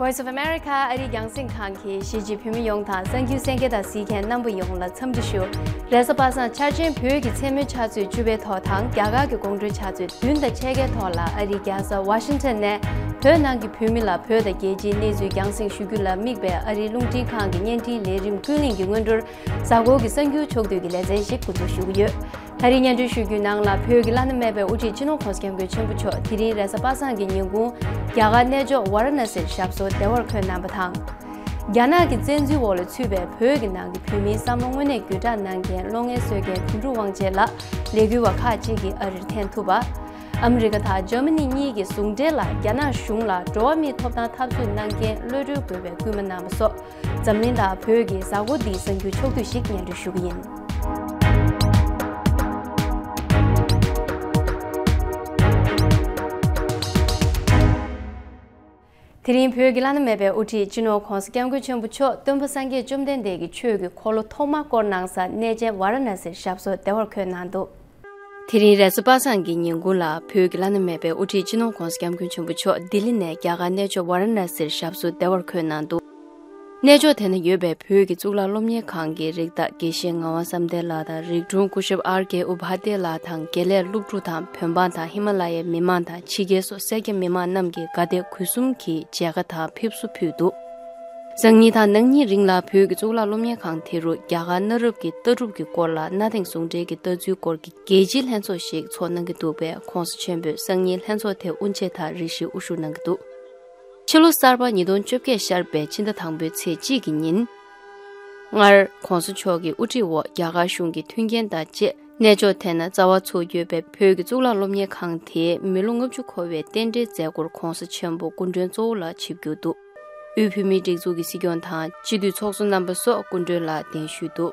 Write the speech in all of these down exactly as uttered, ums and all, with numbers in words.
Voice of America ཨ་རིའི་རྒྱང་སྲིང་ཁང་གིས་གཞིས་བྱེས་བོད་མི་ཡོངས་དང་གསར་འགྱུར་གསན་མཁན་དང་གཟིགས་མཁན་རྣམ་པ་ཡོངས་ལ་འཚམས་འདྲི་ཞུ། རེས་གཟའ་པ་སངས་འཆར་ཅན་བོད་ཀྱི་མཚན་མོའི་ཆུ་ཚོད་བཅུ་པའི་ཐོག་དང་རྒྱ་གར་གྱི་དགོང་དྲོའི་ཆུ་ཚོད་བདུན་དང་ཕྱེད་ཀའི་ཐོག་ལ་ཨ་རིའི་རྒྱལ་ས་ཝ་ཤིང་ཊོན་ནས་བོད་ནང་གི་བོད་མི་ལ་བོད་དང་རྒྱལ་སྤྱིའི་གནས་ཚུལ་རྒྱང་སྲིང་ཞུ་རྒྱུ་ལ་དམིགས་པའི་ཨ་རིའི་རླུང་འཕྲིན་ཁང་གི་བརྙན་འཕྲིན་ལས་རིམ་ཀུན་གླེང་གི་སྔོན་འགྲོར་གཟའ་འཁོར་གྱི་གསར་འགྱུར་ཕྱོགས་བསྡུས་ཀྱི་ལེ་ཚན་ཞིག་འགོ་འཛུགས་ཞུ་གི་ཡོད། ད་རིང་སྙན་སྒྲོན་ཞུ་རྒྱུའི་ནང་ལ་བོད་ཀྱི་བླ་ན་མེད་པའི་དབུ་ཁྲིད་སྤྱི་ནོར་༧གོང་ས་༧སྐྱབས་མགོན་ཆེན་པོ་མཆོག་དེ་རིང་རེས་གཟའ་པ་སངས་ཀྱི་ཉིན་གུང་རྒྱ་གར་གནས་མཆོག་ཝཱ་ར་ཎ་སིར་ཞབས་སོར་བདེ་བར་འཁོད་གནང་བ་དང་། རྒྱ་ནག་གི་བཙན་འཛུལ་འོག་ལ་ཚུད་པའི་བོད་ཀྱི་ནང་གི་བོད་མིའི་བསམ་བློ་དངོས་གནས་བརྒྱུད་བསྒྲགས་གནང་མཁན་གློག་བརྙན་བཟོ་མཁན་དོན་གྲུབ་དབང་རྒྱལ་ལགས་ལས་འགུལ་བ་ཁག་ཅིག་གིས་ཨ་རིར་འཐེན་ཐུབ་པ། ཨ་མི་རི་ཀ་དང་འཇར་མ་ནི་གཉིས་ཀྱི་ཟུང་འབྲེལ་ལ་རྒྱ་ནག་གཞུང་ལ་འགྲོ་བ་མིའི་ཐོབ་ཐང་འཐབ་རྩོད་གནང་མཁན་གློད་གྲོལ་དགོས་པའི་སྐུལ་མ་གནང་བ་སོགས། འཛམ་གླིང་དང་བོད་ཀྱི་གཟའ་འཁོར་འདིའི་གསར་འགྱུར་ཕྱོགས་བསྡུས་ཤིག་སྙན་སྒྲོན་ཞུ་གི་ཡིན། དེ་རིང་བོད་ཀྱི་བླ་ན་མེད་པའི་དབུ་ཁྲིད་སྤྱི་ནོར་༧གོང་ས་༧སྐྱབས་མགོན་ཆེན་པོ་མཆོག་སྟོན་པ་སངས་རྒྱས་བཅོམ་ལྡན་འདས་ཀྱི་ཆོས་ཀྱི་འཁོར་ལོ་ཐོག་མ་བསྐོར་གནང་ས་གནས་ཆེན་ཝཱ་ར་ཎ་སིར་ཞབས་སོར་བདེ་བར་འཁོད་གནང་འདུག་དེ་རིང་རེས་གཟའ་པ་སངས་ཀྱི་ཉིན་གུང་ལ་བོད་ཀྱི་བླ་ན་མེད་པའི་དབུ་ཁྲིད་སྤྱི་ནོར་༧གོང་ས་༧སྐྱབས་མགོན་ཆེན་པོ་མཆོག་ལྡི་ལི་ནས་རྒྱ་གར་གནས་མཆོག་ཝཱ་ར་ཎ་སིར་ཞབས་སོར་བདེ་བར་འཁོད་གནང་འདུག་གནས་མཆོག་དེ་ན་ཡོད་པའི་བོད་ཀྱི་གཙུག་ལག་སློབ་གཉེར་ཁང་གི་རིགས་བདག་དགེ་བཤེས་ངག་དབང་བསམ་གཏན་ལགས་དང་། རིག་དྲུང་སྐུ་ཞབས་ཨར་ཀེ་ཨུ་བྷ་དེ་ལགས་དང་། དགེ་ལས་སློབ་ཕྲུག་དང་བོད་འབངས་དང་། ཧི་མ་ལ་ཡའི་མི་མང་དང་། ཕྱི་རྒྱལ་སོགས་སེར་སྐྱ་མི་མང་རྣམས་ཀྱིས་དགའ་དད་གུས་གསུམ་གྱིས་མཇལ་ཁ་དང་ཕེབས་བསུ་ཕུལ་འདུག་སང་ཉིན་དང་གནངས་ཉིན་རིང་ལ་བོད་ཀྱི་གཙུག་ལག་སློབ་གཉེར་ཁང་དེ་རུ་རྒྱ་གར་གནའ་རབས་ཀྱི་ལྟ་གྲུབ་ཀྱི་སྐོར་ལ་གནའ་དེང་ཟུང་འབྲེལ་གྱི་ལྟ་ཚུལ་སྐོར་གྱི་རྒྱལ་སྤྱིའི་ལྷན་ཚོགས་ཤིག་ཚོགས་གནང་གི་འདུག་པས། ༸གོང་ས་ཆེན་པོས་སང་ཉིན་ལྷན་ཚོགས་དེ་དབུ་འབྱེད་དང་རེ་ཞིག་དབུ་བཞུགས་གནང་གི་འདུག་ཕྱི་ལོ་གསར་པ་ཉིས་སྟོང་བཅོ་བརྒྱད་ཤར་བའི་ཕྱི་ཟླ་དང་པོའི་ཚེས་གཅིག་གི་ཉིན། སྔར་༸གོང་ས་མཆོག་གི་དབུ་ཁྲིད་འོག་རྒྱ་གར་གཞུང་གི་མཐུན་རྐྱེན་དང་བཅས་གནས་མཆོག་དེ་ན་རྩ་བ་ཚུགས་ཡོད་པའི་བོད་ཀྱི་གཙུག་ལག་སློབ་གཉེར་ཁང་དེའི་མི་ལོ་ལྔ་བཅུ་འཁོར་བའི་རྟེན་འབྲེལ་མཛད་སྒོར་༸གོང་ས་ཆེན་པོ་སྐུ་མགྲོན་གཙོ་བོ་ལ་ཆིབས་བསྒྱུར་འདུག་དབུས་བོད་མིའི་སྒྲིག་འཛུགས་ཀྱི་སྲིད་སྐྱོང་དང་སྤྱི་འཐུས་ཚོགས་གཙོ་རྣམ་པ་སོགས་སྐུ་མགྲོན་ལ་གདན་ཞུས་འདུག་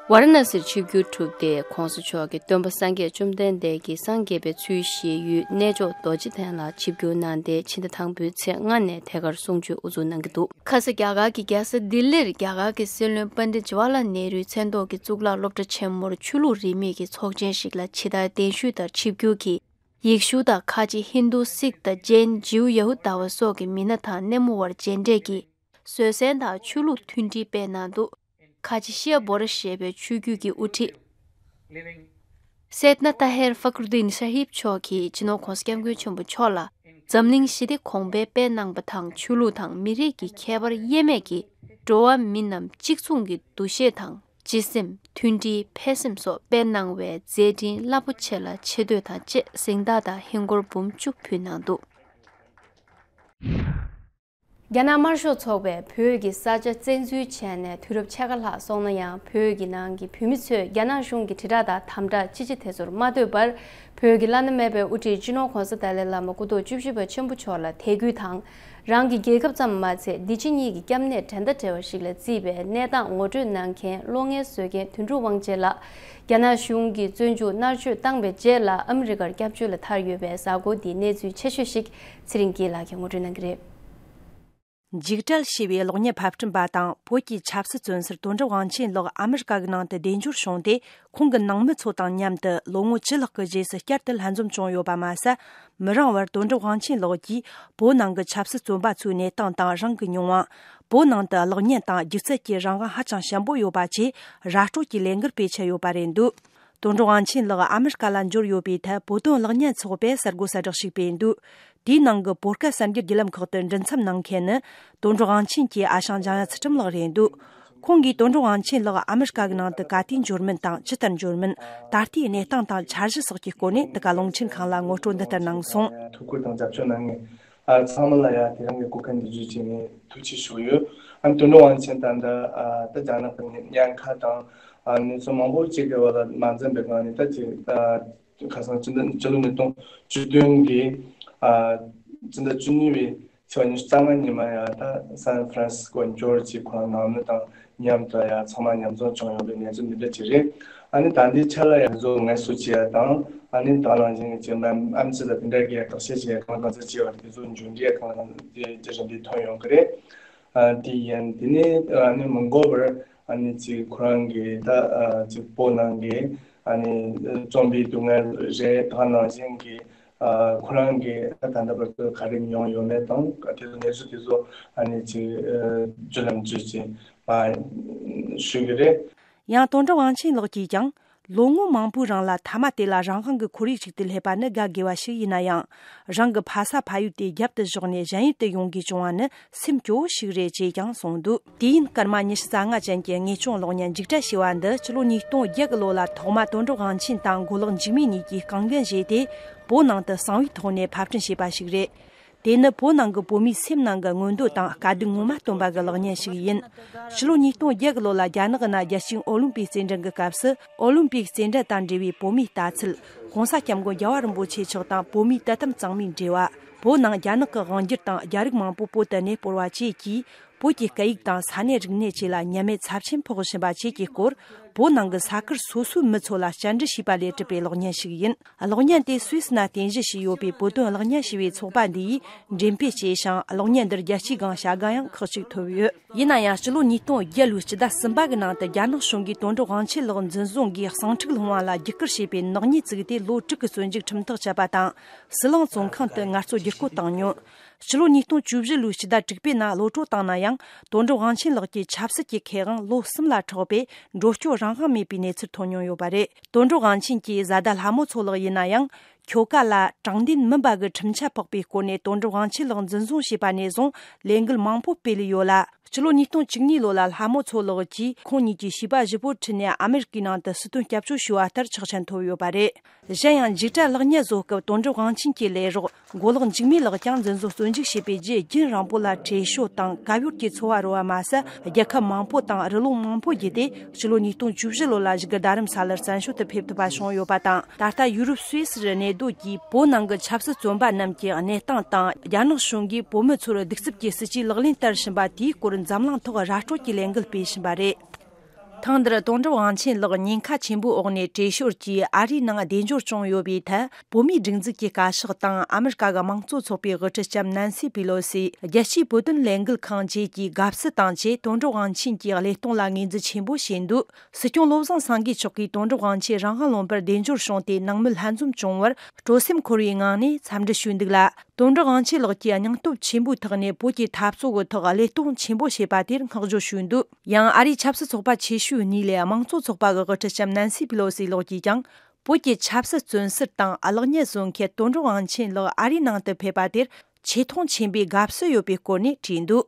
ཝཱ་ར་ཎ་སིར་ཆིབས་བསྒྱུར་གྲུབ་སྟེ་༸གོང་ས་མཆོག་གིས་སྟོན་པ་སངས་རྒྱས་བཅོམ་ལྡན་འདས་ཀྱི་སངས་རྒྱས་པའི་ཚུལ་བཞེས་ཡུལ་གནས་མཆོག་རྡོ་རྗེ་གདན་ལ་ཆིབས་བསྒྱུར་གནང་སྟེ་ཕྱི་ཟླ་དང་པོའི་ཚེས་ལྔ་ནས་ཐད་ཀར་གསུང་ཆོས་དབུ་འཛུགས་གནང་གི་འདུག་ཁ་ས་རྒྱ་གར་གྱི་རྒྱལ་ས་ལྡི་ལིར་རྒྱ་གར་གྱི་སྲིད་བློན་པཎྜི་ཏ་ཇ་ཝར་ལལ་ནེ་རུའི་མཚན་ཐོག་གི་གཙུག་ལག་སློབ་གྲྭ་ཆེན་མོར་ཆོས་ལུགས་རིས་མེད་ཀྱི་ཚོགས་ཆེན་ཞིག་ལ་ཇི་ལྟར་གདན་ཞུས་ལྟར་ཆིབས་བསྒྱུར་གྱིས། ཡེག་ཤུ་དང་ཁ་ཆེ་ཧིན་རྡུ་སིག་དང་ཇེན་ཇིའུ་ཡ་ཧུ་དཱ་བ་སོགས་ཀྱི་མི་སྣ་དང་སྣེ་མོ་བར་མཇལ་འཕྲད་ཀྱིས་བཟོད་བསྲན་དང་ཆོས་ལུགས་མཐུན་སྒྲིལ་སྤེལ་གནང་འདུག་ཁ་ཆེ་ཤི་ཡ་བོ་ར་ཞེས་པའི་ཆོས་བརྒྱུད་ཀྱི་དབུ་ཁྲིད་སེད་ན་ཏཱ་ཧེར་ཧྥ་ཀུར་དིན་ཤ་ཧིབ་མཆོག་གིས་སྤྱི་ནོར་༸གོང་ས་༸སྐྱབས་མགོན་ཆེན་པོ་མཆོག་ལ་འཛམ་གླིང་ཞི་བདེ་གོང་འཕེལ་སྤེལ་གནང་བ་དང་ཆོས་ལུགས་དང་མི་རིགས་ཀྱི་ཁྱད་པར་དབྱེ་མེད་ཀྱིས་འགྲོ་བ་མི་རྣམས་གཅིག་མཚུངས་ཀྱི་འདུ་ཤེས་དང་སྤྱི་སེམས་མཐུན་སྒྲིལ་འཕེལ་སེམས་སོགས་སྤེལ་གནང་བའི་མཛད་འཕྲིན་རླབས་པོ་ཆེ་ལ་ཆེ་བསྟོད་དང་བཅས་གཟེངས་རྟགས་དང་ཧིན་སྒོར་འབུམ་བཅུ་ཕུལ་གནང་འདུག་རྒྱ་ནག་དམར་ཤོག་ཚོགས་པས་བོད་ཀྱི་ས་ཆ་བཙན་འཛུལ་བྱས་ནས་དུས་རབས་ཕྱེད་ཀ་ལྷག་སོང་ན་ཡང་། བོད་ཀྱི་ནང་གི་བོད་མི་ཚོས་རྒྱ་ནག་གཞུང་གི་དྲིལ་བསྒྲགས་དང་དམ་དྲག་ཅི་ཆེ་དེ་ཚོར་མ་ལྟོས་པར། བོད་ཀྱི་བླ་ན་མེད་པའི་དབུ་ཁྲིད་སྤྱི་ནོར་༸གོང་ས་ཏཱ་ལའི་བླ་མ་སྐུ་ཐོག་བཅུ་བཞི་པ་ཆེན་པོ་མཆོག་ལ་དད་གུས་དང་། རང་གི་རྒྱལ་ཁབ་ཙམ་མ་ཚད་འདི་ཕྱི་གཉིས་ཀྱི་སྐྱབས་གནས་འགྲན་ཟླ་བྲལ་བ་ཞིག་ལ་བརྩིས་པའི་གནས་སྟངས་ངོ་སྤྲོད་གནང་མཁན་གློག་བརྙན་བཟོ་མཁན་དོན་གྲུབ་དབང་རྒྱལ་ལགས་རྒྱ་ནག་གཞུང་གིས་བཙོན་འཇུག་མནར་གཅོད་བཏང་བའི་རྗེས་ལ་ཨ་མི་རི་ཀར་སྐྱབས་བཅོལ་ལ་ཐར་ཡོད་པའི་གཟའ་འཁོར་འདིའི་གནས་ཚུལ་ཆེ་ཤོས་ཤིག་ཚེ་རིང་སྐྱིད་ལགས་ཀྱིས་ངོ་སྤྲོད་གནང་གི་རེད། འཇིགས་བྲལ་ཞེས་པའི་གློག་བརྙན་ཕབ་སྐྲུན་པ་དང་བོད་ཀྱི་ཆབ་སྲིད་བཙོན་ཟུར་དོན་གྲུབ་དབང་ཆེན་ལགས་ཨ་མི་རི་ཀ་གི་ནང་དུ་བདེ་འབྱོར་བྱུང་སྟེ། ཁོང་གི་ནང་མི་ཚོ་དང་མཉམ་དུ་ལོ་ངོ་བཅུ་ལྷག་གི་རྗེས་སུ་བསྐྱར་དུ་ལྷན་འཛོམས་བྱུང་ཡོད་པ་མ་ཟད། མི་རིང་བར་དོན་གྲུབ་དབང་ཆེན་ལགས་ཀྱིས་བོད་ནང་གི་ཆབ་སྲིད་བཙོན་པ་ཚོའི་གནས་སྟངས་དང་རང་གི་མྱོང་བ། བོད་ནང་དུ་གློག་བརྙན་དང་སྒྱུ་རྩལ་གྱི་རང་དབང་ཧ་ཅང་ཞན་པོ་ཡོད་པ་བཅས་ར་སྤྲོད་ཀྱི་ལས་འགུལ་སྤེལ་འཆར་ཡོད་པ་རེད་འདུག་དོན་གྲུབ་དབང་ཆེན་ལགས་ཨ་མི་རི་ཀ་ལ་འབྱོར་ཡོད་པའི་ཐད་བོད་དོན་གློག་བརྙན་ཚོགས་པས་གསར་འགོད་གསལ་བསྒྲགས་ཤིག་སྤེལ་འདུག་དེའི་ནང་གི་བོད་སྐད་གསར་འགྱུར་བརྒྱུད་ལམ་ཁག་ཏུ་འབྲི་མཚམས་གནང་མཁན་ནི་དོན་གྲུབ་དབང་ཆེན་གྱི་ཨ་ཞང་འཇམ་དབྱངས་ཚུལ་ཁྲིམས་ལགས་རེད་འདུག་ཁོང་གིས་དོན་གྲུབ་དབང་ཆེན་ལགས་ཨ་མི་རི་ཀ་གི་ནང་དུ་ག་དུས་འབྱོར་མིན་དང་ཇི་ལྟར་འབྱོར་མིན། ད་ལྟའི་གནས་སྟངས་དང་འཆར་གཞི་སོགས་ཀྱི་སྐོར་ནས་འདི་ག་རླུང་འཕྲིན་ཁང་ལ་ངོ་སྤྲོད་འདི་ལྟར་གནང་སོང་། ཐུགས་ཁུར་དང་རྒྱབ་སྐྱོར་གནང་མཁན། ཨ། ཚང་མ་ལ་ཡང་དེ་རིང་གི་སྐུ་ཁམས་བདེ་ལེགས་ཞུ་ནས་ཐུགས་རྗེ་ཆེ་ཞུ་གི་ཡོད། ཨ་ནི་དོན་གྲུབ་དབང་ཆེན་ད་ལྟ། ཨ། ད་རྒྱ་ནག་གི་ཉེན་ཁ་དང་། ཨ། གནས་ཚུལ་མང་པོ་ཅིག་གི་བར་ལ་མ་འཛེམས་པའི་སྒང་ནས་ད་ཅིག་ཨ། ཁ་སང་སྤྱི་ཟླ་སྤྱི་ལོ་ཉིས་སྟོང་བཅུ་བདུན་གི། ཨ། སྤྱི་ཟླ་བཅུ་གཉིས་པའི་ཚེས་པ་ཉི་ཤུ་རྩ་ལྔ་ཉིན་མ་ཡང་ད་སན་ཧྥ་རན་སི་སྐོར་འབྱོར་ཅིག་ཁོང་ནང་མི་དང་མཉམ་དུ་ཡང་ཚང་མ་མཉམ་འཛོམས་བྱུང་ཡོད་པའི་གནས་ཚུལ་འདི་འདྲ་ཅིག་རེད། ཨ་ནི་ད་ལྟའི་ཆ་ལ་ཡང་གཟུགས་ངལ་གསོ་བྱེད་ཡ་དང་། ཨ་ནི་ད་ནང་བཞིན་གྱི་ཅིག་ཨེམ་སི་དང་དེ་འདྲ་གི་བརྟག་དཔྱད་བྱེད་ཡ་གང་གང་ཚ་བྱེད་པ་དེ་ཚོ་མཇུག་འབྲས་གང་གང་དེ་ཅི་རིམ་པས་ཐོན་ཡོང་གི་རེད། ཨ། དེ་ཡིན། དེ་ནས་ཨ་ནི་མི་འགོར་བར་ཨ་ནི་ཅིག་ཁོ་རང་གི་ད་ཨ་ཅིག་བོད་ནང་གི་ཨ་ནི་བཙོན་པའི་སྡུག་བསྔལ་རེད། ད་ནང་བཞིན་གྱི་ ཨ་ཁོ་རང་གིས་ད་ལྟ་བར་དུ་ག་རེ་མྱོང་ཡོད་མེད་དང་དེ་ཚོ་གནས་ཚུལ་དེ་ཚོ་ཨ་ནི་ཅིག་ཨ་བརྒྱུད་ལམ་བརྒྱུད་ཅིག་མ་ཞུ་གི་རེད། ཡང་དོན་གྲུབ་དབང་ཆེན་ལགས་ཀྱིས་ཀྱང་། ལོ་ངོ་མང་པོའི་རིང་ལ་མཐའ་མ་དེ་ལ་རང་དབང་གི་ཁོར་ཡུག་ཅིག་ཏུ་སླེབས་པ་ནི་དགའ་དགོས་པ་ཞིག་ཡིན་ན་ཡང་། རང་གི་ཕ་ས་ཕ་ཡུལ་དེ་རྒྱབ་ཏུ་བཞག་ནས་གཞན་ཡུལ་དུ་ཡོང་དགོས་བྱུང་བ་ནི་སེམས་སྐྱོ་བོ་ཞིག་རེད་ཅེས་ཀྱང་གསུངས་འདུག་དུས་ཡུན་སྐར་མ་ཉི་ཤུ་རྩ་ལྔ་ཅན་གྱི་དངོས་བྱུང་གློག་བརྙན་འཇིགས་བྲལ་ཞེས་པ་འདི་ཕྱི་ལོ་ཉིས་སྟོང་བརྒྱད་གི་ལོ་ལ་ཐོག་མ་དོན་གྲུབ་དབང་ཆེན་དང་མགོ་ལོག་འཇིགས་མེད་གཉིས་ཀྱིས་རྐང་འགན་བཞེས་ཏེ། བོད་ནང་དུ་གསང་བའི་ཐོག་ནས་ཕབ་སྐྲུན་བྱས་པ་ཞིག་རེད། དེ་ནི་བོད་ནང་གི་བོད་མིའི་སེམས་ནང་གི་མངོན་འདོད་དང་དཀའ་སྡུག་ངོ་མ་སྟོན་པ་གི་གློག་བརྙན་ཞིག་ཡིན། ཕྱི་ལོ་ཉིས་སྟོང་བརྒྱད་གི་ལོ་ལ་རྒྱ་ནག་གི་ནང་རྒྱལ་སྤྱིའི་ཨོ་ལིམ་པིག་རྩེད་འགྲན་གྱི་སྐབས་སུ་ཨོ་ལིམ་པིག་རྩེད་འགྲན་དང་འབྲེལ་བའི་བོད་མིའི་ལྟ་ཚུལ། ྋགོང་ས་ྋསྐྱབས་མགོན་རྒྱལ་བ་རིན་པོ་ཆེ་མཆོག་དང་བོད་མིའི་དད་དམ་གཙང་མའི་འབྲེལ་བ། བོད་ནང་རྒྱ་ནག་གི་དབང་སྒྱུར་དང་རྒྱ་རིགས་མང་པོ་བོད་དུ་གནས་སྤོར་བ་བཅས་ཀྱིས། བོད་ཀྱི་སྐད་ཡིག་དང་ས་གནས་རིག་གནས་བཅས་ལ་ཉམས་དམས་ཚབས་ཆེན་ཕོག་བཞིན་པ་བཅས་ཀྱི་སྐོར། བོད་ནང་གི་ས་ཁུལ་སོ་སོའི་མི་ཚོ་ལ་བཅར་འདྲི་བྱས་པ་ལས་གྲུབ་པའི་གློག་བརྙན་ཞིག་ཡིན། གློག་བརྙན་དེ་སུད་སི་ནང་རྟེན་གཞི་བྱས་ཡོད་པའི་བོད་དོན་གློག་བརྙན་ཞེས་པའི་ཚོགས་པ་འདི་ཡིས་འགྲེམས་སྤེལ་བྱས་ཤིང་། གློག་བརྙན་འདིར་རྒྱལ་སྤྱིའི་སྒང་བྱ་དགའ་ཡང་ཁག་ཅིག་ཐོབ་ཡོད། ཡིན་ན་ཡང་། སྤྱི་ལོ་ཉིས་སྟོང་བརྒྱད་ལོའི་སྤྱི་ཟླ་གསུམ་པ་གི་ནང་དུ་རྒྱ་ནག་གཞུང་གིས་དོན་གྲུབ་དབང་ཆེན་ལགས་འཛིན་བཟུང་གིས་གསང་འཁྲུག་སློང་བ་ལ་རྒྱུད་བསྐུལ་བྱས་པའི་ནག་ཉེས་བཙུགས་ཏེ། ལོ་དྲུག་གི་བཙོན་འཇུག་ཁྲིམས་ཐག་བཅད་པ་དང་། ཟི་ལིང་བཙོན་ཁང་དུ་ངལ་རྩོལ་བསྒྱུར་བཀོད་བཏང་མྱོང་། ཕྱི་ལོ་ཉིས་སྟོང་བཅུ་བཞི་ལོའི་ཕྱི་ཟླ་དྲུག་པའི་ནང་གློད་བཀྲོལ་བཏང་ན་ཡང་། དོན་གྲུབ་དབང་ཆེན་ལགས་ཀྱི་ཆབ་སྲིད་ཀྱི་ཁེ་དབང་ལོ་གསུམ་ལ་འཕྲོག་པས། འགྲོ་སྐྱོད་རང་དབང་མེད་པའི་གནས་ཚུལ་ཐོན་མྱོང་ཡོད་པ་རེད། དོན་གྲུབ་དབང་ཆེན་གྱི་བཟའ་ཟླ་ལྷ་མོ་མཚོ་ལགས་ཡིན་ན་ཡང་། ཁྱོ་ག་ལ་དྲང་བདེན་མིན་པ་གི་ཁྲིམས་ཆད་ཕོག་པའི་སྐོར་ནས། དོན་གྲུབ་དབང་ཆེན་ལགས་འཛིན་བཟུང་བྱས་པ་ནས་བཟུང་ལས་འགུལ་མང་པོ་སྤེལ་ཡོད་ལ། ཕྱི་ལོ་ཉིས་སྟོང་བཅུ་གཉིས་ལོ་ལ་ལྷ་མོ་མཚོ་ལགས་ཀྱིས་ཁོང་ཉིད་ཀྱི་བྱིས་པ་བཞི་པོར་ཁྲིད་ནས་ཨ་མེ་རི་ཀའི་ནང་དུ་སྲིད་དོན་སྐྱབས་བཅོལ་ཞུ་བ་ལྟར་ཆོག་མཆན་ཐོབ་ཡོད་པ་རེད། གཞན་ཡང་། འཇིགས་བྲལ་གློག་བརྙན་བཟོ་སྐབས་དོན་གྲུབ་དབང་ཆེན་གྱི་ལས་རོགས་མགོ་ལོག་འཇིགས་མེད་ལགས་ཀྱང་འཛིན་བཟུང་བཙོན་འཇུག་བྱས་པའི་རྗེས། རྒྱུན་རིང་པོ་ལ་བྲོས་བྱོལ་དང་བཀབ་གཡོར་གྱི་འཚོ་བ་རོལ་བ་མ་ཟད། རྒྱལ་ཁབ་མང་པོ་དང་རི་ལུང་མང་པོ་བརྒྱུད་དེ། ཕྱི་ལོ་ཉིས་སྟོང་བཅུ་བཞི་ལོ་ལ་བཞུགས་སྒར་རྡ་རམ་ས་ལར་བཙན་བྱོལ་དུ་ཕེབས་ཐུབ་པ་བྱུང་ཡོད་པ་དང་། ད་ལྟ་ཡུ་རོབ་སུད་སིར་གནས་སྡོད་ཀྱིས། བོད་ནང་གི་ཆབ་སྲིད་བཙོན་པ་རྣམས་ཀྱི་གནས་སྟངས་དང་། རྒྱ་ནག་གཞུང་གིས་བོད་མི་ཚོར་གདུག་རྩུབ་ཀྱི་སྲིད་ཇུས་ལག་ལེན་བསྟར་བཞིན་པ་དེའི་སྐོར་འཛམ་གླིང་ཐོག་ར་སྤྲོད་ཀྱི་ལས་འགུལ་སྤེལ་བཞིན་པ་རེད། ཐེངས་འདིར་དོན་གྲུབ་དབང་ཆེན་ལགས་ཉེན་ཁ་ཆེན་པོའི་འོག་ནས་བྲོས་བྱོལ་གྱིས་ཨ་རིའི་ནང་བདེ་འབྱོར་བྱུང་ཡོད་པའི་ཐད། བོད་མིའི་སྒྲིག་འཛུགས་ཀྱི་བཀའ་ཤག་དང་ཨ་མེ་རི་ཀ་གི་དམངས་གཙོ་ཚོགས་པའི་དབུ་ཁྲིད་ལྕམ་ནན་སི་པི་ལོ་སི། རྒྱལ་སྤྱིའི་བོད་དོན་ལས་འགུལ་ཁང་བཅས་ཀྱིས་དགའ་བསུ་དང་བཅས། དོན་གྲུབ་དབང་ཆེན་གྱི་བློས་གཏོང་ལ་ངོས་འཛིན་ཆེན་པོ་བྱས་འདུག་སྲིད་སྐྱོང་བློ་བཟང་སེང་གེ་མཆོག་གིས་དོན་གྲུབ་དབང་ཆེན་རང་དབང་ལུང་པར་བདེ་འབྱོར་བྱུང་སྟེ། ནང་མི་ལྷན་འཛོམས་བྱུང་བར་སྤྲོ་སེམས་འཁོལ་བའི་ངང་ནས་འཚམས་འདྲི་ཞུས་འདུག་ལ། དོན་གྲུབ་དབང་ཆེན་ལགས་ཀྱིས་སྙིང་སྟོབས་ཆེན་པོའི་ཐོག་ནས་བོད་ཀྱི་འཐབ་རྩོད་ཀྱི་ཐོག་བློས་གཏོང་ཆེན་པོ་བྱས་པ་དེར་བསྔགས་བརྗོད་ཞུས་འདུག་ཡང་ཨ་རིའི་ཆབ་སྲིད་ཚོགས་པ་ཆེ་ཤོས་གཉིས་ལས་དམངས་གཙོ་ཚོགས་པ་གི་དབུ་ཁྲིད་ལྕམ་ནན་སི་པི་ལོ་སི་ལགས་ཀྱིས་ཀྱང་། བོད་ཀྱི་ཆབ་སྲིད་བཙོན་ཟུར་དང་གློག་བརྙན་བཟོ་མཁན་དོན་གྲུབ་དབང་ཆེན་ལགས་ཨ་རིའི་ནང་དུ་ཕེབས་པ་དེར་ཆེ་མཐོང་ཆེན་པོས་དགའ་བསུ་ཡོད་པའི་སྐོར་ནས་བྲིས་འདུག་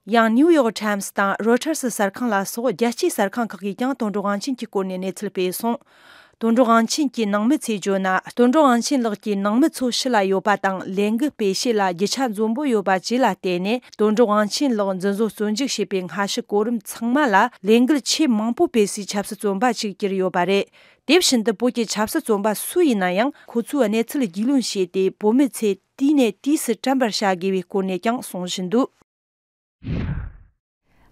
ཡང་ནིའུ་ཡོག་ཊའིམ་སི་དང་རོ་ཊར་སི་གསར་ཁང་ལ་སོགས་རྒྱལ་སྤྱིའི་གསར་ཁང་ཁག་གིས་ཀྱང་དོན་གྲུབ་དབང་ཆེན་གྱི་སྐོར་ནས་གནས་ཚུལ་སྤེལ་སོང་། དོན་གྲུབ་དབང་ཆེན་གྱི་ནང་མི་ཚོས་བརྗོད་ན། དོན་གྲུབ་དབང་ཆེན་ལགས་ཀྱིས་ནང་མི་ཚོ་ཕྱི་ལ་ཡོད་པ་དང་། ལས་འགུལ་སྤེལ་བྱེད་ལ་རྒྱུ་ཆ་འཛོམས་པོ་ཡོད་པ་བཅས་ལ་བརྟེན་ནས། དོན་གྲུབ་དབང་ཆེན་ལགས་འཛིན་བཟུང་བཙོན་འཇུག་བྱས་པའི་སྔ་ཕྱི་གོ་རིམ་ཚང་མ་ལ། ལས་འགུལ་ཆེས་མང་པོ་སྤེལ་སའི་ཆབ་སྲིད་བཙོན་པ་ཞིག་གྱུར་ཡོད་པ་རེད། དེ་བཞིན་དུ་བོད་ཀྱི་ཆབ་སྲིད་བཙོན་པ་སུ་ཡིན་ན་ཡང་། ཁོ་ཚོའི་གནས་ཚུལ་རྒྱུས་ལོན་བྱས་ཏེ། བོད་མི་ཚོས་དུས་ནས་དུས་སུ་དྲན་པར་བྱ་དགོས་པའི་སྐོར་ནས་ཀྱང་གསུང་བཞིན་འདུག་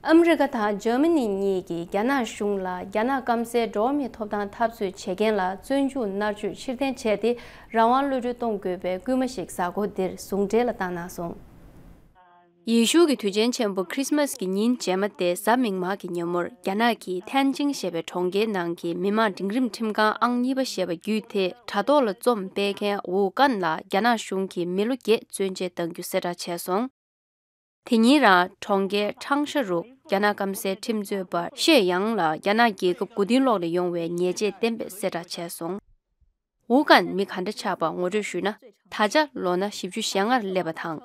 ཨ་མི་རི་ཀ་དང་འཇར་མ་ནི་གཉིས་ཀྱིས་རྒྱ་ནག་གཞུང་ལ་རྒྱ་ནག་སྐམ་སའི་འགྲོ་བ་མིའི་ཐོབ་ཐང་འཐབ་རྩོད་བྱེད་མཁན་ལ་བཙོན་འཇུག་མནར་གཅོད་ཕྱིར་འཐེན་བྱས་ཏེ། རང་དབང་གློད་གྲོལ་གཏོང་དགོས་པའི་སྐུལ་མ་ཞིག་གཟའ་འཁོར་འདིར་ཟུང་འབྲེལ་ལ་བཏང་གནང་སོང་། ཡེ་ཤུ་གི་དུས་ཆེན་ཆེན་པོ་ཁྲིས་མས་ཀྱི་ཉིན་རྗེས་མ་སྟེ་གཟའ་མིག་དམར་གྱི་ཉིན་མོར། རྒྱ་ནག་གི་ཐན་ཅིང་ཞེས་པའི་གྲོང་ཁྱེར་ནང་གི་མི་དམངས་འབྲིང་རིམ་ཁྲིམས་ཁང་ཨང་གཉིས་པ་ཞེས་པ་བརྒྱུད་དེ། དྲ་ཐོག་ལ་རྩོམ་སྤེལ་མཁན་ཝུའུ་ཀན་ལ་རྒྱ་ནག་གཞུང་གིས་མི་ལོ་བརྒྱད་བཙོན་འཇལ་གཏང་རྒྱུ་གསལ་བསྒྲགས་བྱས་སོང་། དེ་ཉིན་རང་གྲོང་ཁྱེར་ཁྲང་ཤ་རུ་རྒྱ་ནག་སྐམ་སའི་ཁྲིམས་རྩོད་པ་ཤེ་ཡང་ལ་རྒྱ་ནག་རྒྱལ་ཁབ་མགོ་རྟིང་སློག་ནས་ཡོང་བའི་ཉེས་ཆད་གཏན་འབེབས་གསལ་བསྒྲགས་བྱས་སོང་། ཝུའུ་ཀན་མི་ག་འདྲ་ཆགས་པ་ངོ་སྤྲོད་ཞུས་ན། ད་ཆ་ལོ་ན་བཞི་བཅུ་ཞེ་ལྔར་སླེབས་པ་དང་།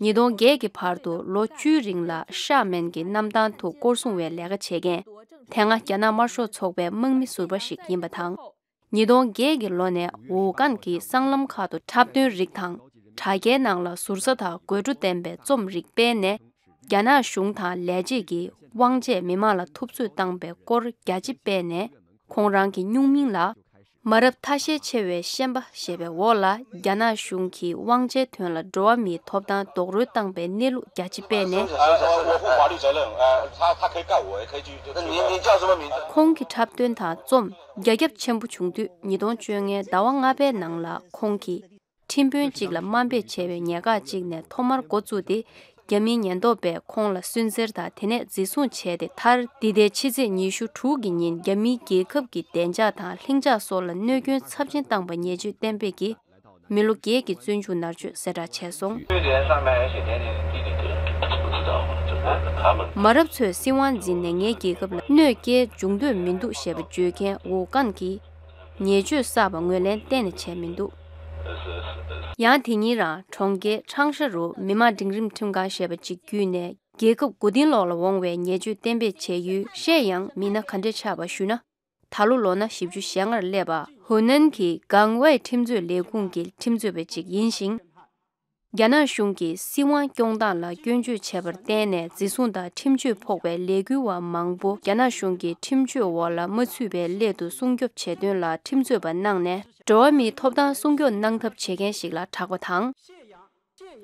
ཉིས་སྟོང་བརྒྱད་ཀྱི་བར་དུ་ལོ་བཅུའི་རིང་ལ་ཤ་མན་གྱི་གནམ་ཐང་དུ་སྐོར་སྲུང་བའི་ལས་ཀ་བྱེད་མཁན། དེ་སྔ་རྒྱ་ནག་དམར་ཤོག་ཚོགས་པའི་དམག་མི་ཟུར་པ་ཞིག་ཡིན་པ་དང་། ཉིས་སྟོང་བརྒྱད་ཀྱི་ལོ་ནས་ཝུའུ་ཀན་གྱིས་སྲང་ལམ་ཁག་ཏུ་འཁྲབ་སྟོན་རིགས་དང་། དྲ་རྒྱའི་ནང་ལ་ཟུར་ཟ་དང་དགོད་བྲོ་ལྡན་པའི་རྩོམ་རིགས་སྤེལ་ནས། རྒྱ་ནག་གཞུང་དང་ལས་བྱེད་ཀྱིས་དབང་ཆས་མི་མང་ལ་ཐུབ་ཚོད་བཏང་པའི་སྐོར་རྒྱ་ཆེ་སྤེལ་ནས། ཁོང་རང་གི་སྨྱུག་མིང་ལ། མ་རབས་ཐ་ཤལ་ཆེ་བའི་ཤན་པ་ཞེས་པའི་འོག་ལ། རྒྱ་ནག་གཞུང་གིས་དབང་ཆའི་དོན་ལ་འགྲོ་བ་མིའི་ཐོབ་ཐང་རྡོག་རོལ་བཏང་པའི་གནས་ལུགས་རྒྱ་ཆེ་སྤེལ་ནས། ཁོང་གི་འཁྲབ་སྟོན་དང་རྩོམ་རྒྱ་ཁྱབ་ཆེན་པོ་བྱུང་དུས། ཉིས་སྟོང་བཅོ་ལྔའི་ཟླ་བ་ལྔ་པའི་ནང་ལ་ཁོང་གིས། ཁྲིམས་དཔོན་གཅིག་ལ་དམའ་འབེབས་བྱས་པའི་ཉེན་ཁ་གཅིག་ནས་ཐོག་མར་འགོ་བཙུགས་ཏེ། རྒྱ་མིའི་ཉེན་རྟོག་པས་ཁོང་ལ་སུན་གཙེར་དང་དེ་ནས་འཛིན་བཟུང་བྱས་ཏེ། མཐར་འདི་ཟླའི་ཕྱི་ཚེས་ཉི་ཤུ་དྲུག་གི་ཉིན། རྒྱ་མིའི་རྒྱལ་ཁབ་ཀྱི་བདེ་འཇགས་དང་ལྷིང་འཇགས་སོགས་ལ་གནོད་སྐྱོན་ཚབས་ཆེན་བཏང་པ་ཉེས་བྱས་གཏན་འབེབས་ཀྱིས། མི་ལོ་བརྒྱད་ཀྱི་བཙོན་འཇུག་མནར་གཅོད་གསལ་བསྒྲགས་བྱས་སོང་། མ་རབས་ཚོས་སྲིད་དབང་འཛིན་ནས་ངའི་རྒྱལ་ཁབ་ལ་གནོད་སྐྱེལ་འབྱུང་འདོད་མི་འདུག་ཞེས་པ་བརྗོད་མཁན་ཝུའུ་ཀན་གྱིས་ཉེས་སྤྱོད་བསགས་པ་ངོས་ལེན་གཏན་ནས་བྱས་མི་འདུག་ཡང་དེ་ཉིན་རང་གྲོང་ཁྱེར་ཁྲང་ཧྲ་རུ་མི་དམངས་འབྲིང་རིམ་ཁྲིམས་ཁང་ཞེས་པ་ཅིག་བརྒྱུད་ནས། རྒྱལ་ཁབ་མགོ་རྟིང་སློག་ལ་འོང་བའི་ཉེས་སྤྱོད་གཏན་འབེབས་བྱས་ཡུལ་བཤད་ཡང་མི་སྣ་ག་འདྲས་ཆགས་པ་ཞུས་ན། ད་ལོ་ལོ་ན་བཞི་བཅུ་ཞེ་ལྔར་སླེབས་པ་ཧུ་ནན་གྱི་གང་ཝའི་ཁྲིམས་རྩོད་ལས་ཁུངས་ཀྱི་ཁྲིམས་རྩོད་པ་ཅིག་ཡིན་ཞིང་། རྒྱ་ནག་གཞུང་གིས་སྲིད་དབང་སྐྱོང་སྟངས་ལ་སྐྱོན་བརྗོད་བྱས་པར་བརྟེན་ནས་འཛིན་བཟུང་དང་ཁྲིམས་གཅོད་ཕོག་པའི་ལས་འགུལ་བ་མང་པོ་རྒྱ་ནག་གཞུང་གི་ཁྲིམས་གཅོད་འོག་ལ་མ་ཚུད་པའི་སླད་དུ་སྲུང་སྐྱོབ་བྱེད་དོན་ལ་ཁྲིམས་རྩོད་པ་གནང་ནས་འགྲོ་བ་མིའི་ཐོབ་ཐང་སྲུང་སྐྱོབ་གནང་ཐབས་བྱེད་མཁན་ཞིག་ལ་གྲགས་པ་དང་།